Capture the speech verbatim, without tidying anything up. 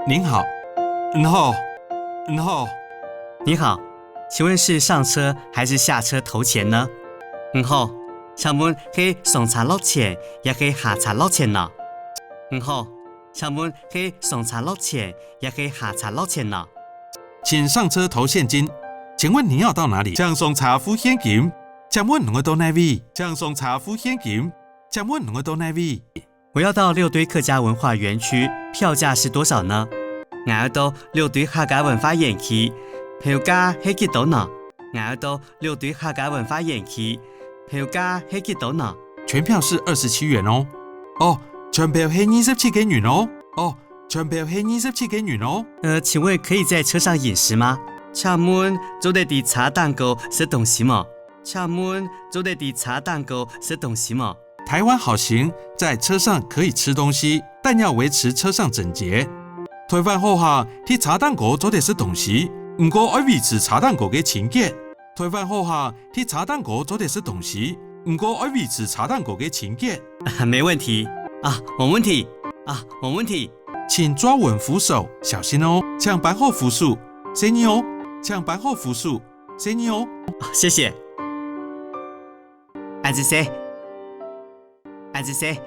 您好，你好，你好。你好，请问是上车还是下车投钱呢？你好，請問係上車落錢，也係下車落錢呢？你好，請問係上車落錢，也係下車落錢呢？请上车投现金。请问你要到哪里？请上车付现金。请问你要到哪位？请上车付现金。请问你要到哪位？我要到六堆客家文化园区，票价是多少呢？𠊎愛到六堆客家文化園區，票價係幾多呢？𠊎愛到六堆客家文化園區，票價係幾多呢？全票是二十七元哦。哦，全票係二十七个銀哦。哦，全票係二十七个银哦。呃，请问可以在车上饮食吗？请问做得在车顶高食东西吗？请问做得在车顶高食东西吗？台湾好行在车上可以吃东西，但要维持车上整洁。台湾好行，在车顶高做得食东西，毋过爱维持车顶高个清洁。台湾好行，在车顶高做得食东西，毋过爱维持车顶高个清洁。没问题啊，没问题啊，没问题。请抓稳扶手，小心哦！请扳好扶手，細義哦！请扳好扶手，細義哦！谢谢。 阿姐姐，阿姐姐，